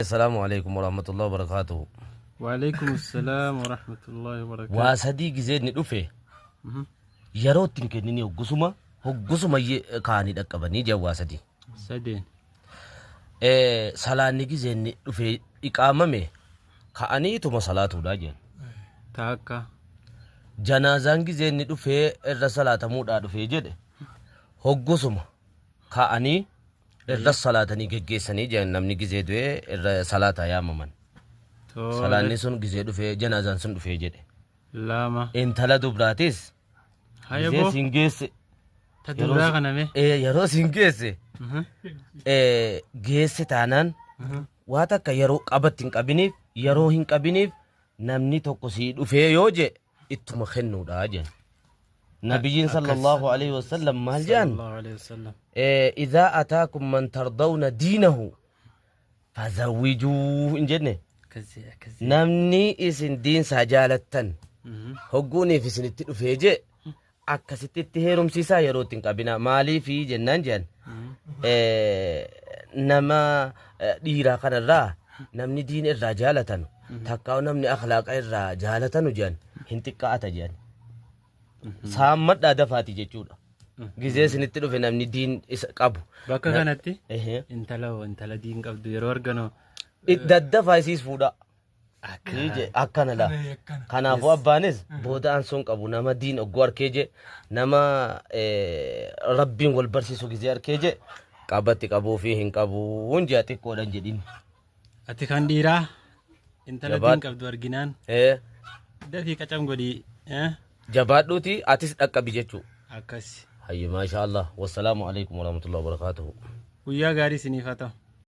Assalaamu alaikum warahmatullahi wabarakatuhu. Waalaikum salaam wa rahmatullahi wa Waa barakaatu. sadii gizee inni dhufe yeroo itti hin kennini hoggusuma hoggusuma kaanii dhaqqabanii jiran waa sadii. Sadeen. Salaanni gizee inni dhufe iqaamame ka'aniituma salaatuudhaa jiran. Taakka. Janaazaan gizee inni dhufee irra salaatamuudhaa dhufee jedhe hoggusuma ka'anii irra salaatanii geggeessanii jedhan namni gizee du'e irra salaataa yaamaman. Tole. Salaanni sun gizee dhufee janaazaan sun dhufee jedhe. Lama. Intala dubraatis Haya gizee boo. siin geesse Ta dubraa kana mee. yeroo siin geesse geesse taanaan waa takka yeroo qabatti hin qabiniif yeroo hin qabiniif namni tokko sii dhufee yoo jee ittuma kennuudha jedhan. Nabiyyiin sallallahu alaihi wasallam maal jedhan? Sallallahu alaihi wasallam. Idhaa ataakum man tardawna diinahu fazawwijuu hin jenne. Akkasii akkasii. Namni isin diinsaa jaalattan hogguuniif isinitti dhufee jee akkasitti itti heerumsiisaa yeroo itti hin qabina maaliifi jennaan jedhan nama dhiiraa kanarraa namni diin irraa jaalatanu takkaa namni akhlaaqa irraa jaalatanu jedhan hin xiqqaata jedhan saammadhaa dafaati jechuudha gizee isinitti dhufe namni diin isa qabu Bakka kanatti Ehe. intala hoo intala diin qabdu yeroo arganu Daddafaa isiis fuudhaa. Akka Ni je akkana la. Akkana. Kanaafuu abbaanis booda aansuun qabu nama diin ogguu arkee je nama rabbiin wal barsiisu gizee arkee je qabatti qabuu fi hin qabuun jea xiqqoodhan jedhin. Ati kan dhiiraa intala Jabaadhu. diin qabdu arginaan dafii qacam godhii. Jabaadhuuti atis dhaqqabi jechuu. Akkasi. Hayye maashaa Allah. Wassalaamu alaikum warahmatullahi wabarakatuhu. Guyyaa gaarii isiniif haa ta'u.